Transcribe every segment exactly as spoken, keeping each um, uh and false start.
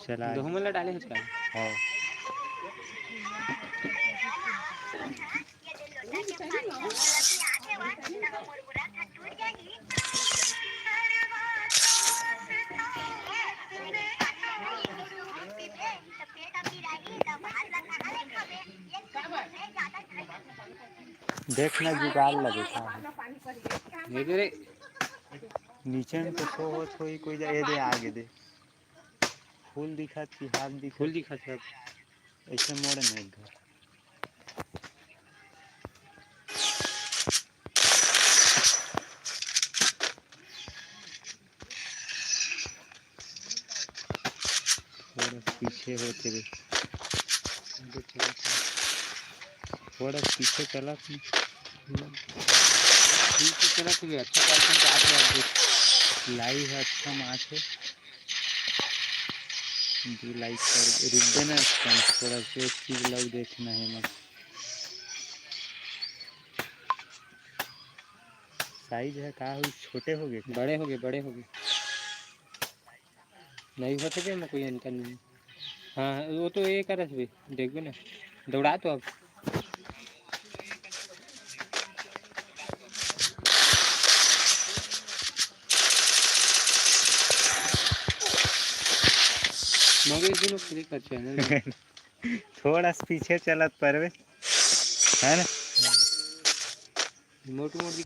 चला। दोहू मन ला डाले हस का? हाँ। देखना जुगाड़ लगे का है। ये दे रे। नीचे में तो सो होत होई कोई जा, ये दे आगे दे। फूल दिखत कि हाथ दिखत? फूल दिखत हे। ऐसे मोड़ में एक घर। थोड़ा पीछे होते रे। थोड़ा पीछे चला तू। पीछे चला तू भी अच्छा चालत हे, आप लोग देख। लाई है अच्छा माछ है। दो लाइक कर, रुक देना, थोड़ा से एक चीज लग देखना है मत। साइज है का हुई, छोटे हो गए? बड़े हो गए, बड़े हो गए। नहीं होते थे, मैं कोई अंतर नहीं। हाँ, वो तो ये करत भी, देखबे ना, दौड़ा तो अब। मगर ये दोनों click अच्छा है ना। थोड़ा सा पीछे चलत परबे, है ना? मोटू मोटू।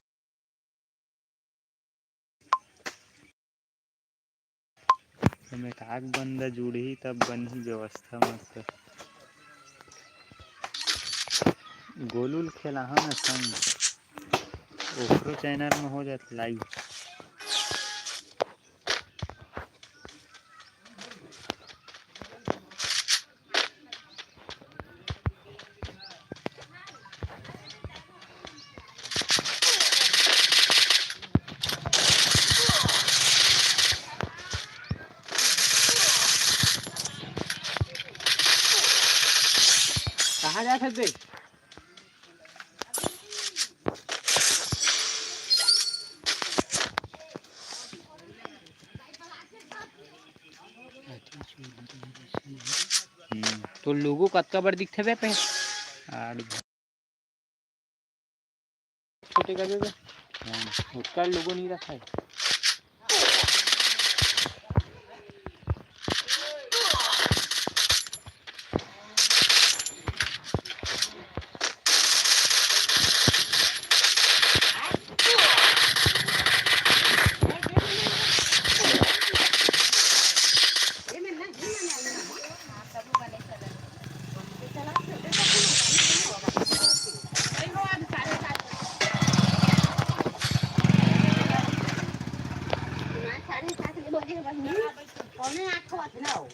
हम एक आग बंदा जुड़ही तब बनही व्यवस्था मस्त। गोलू ल खेलाहा न संग, ओकरो चैनल में हो जात लाइव। कहाँ जात हस बे? हम्म। तो लोगो कतका बड़ दिखथे बे पे? आठ। छोटे कर देबे। हाँ। ओकर लोगो नहीं रखा है। साढ़े सात बजे, पौने आठ को अतना हो।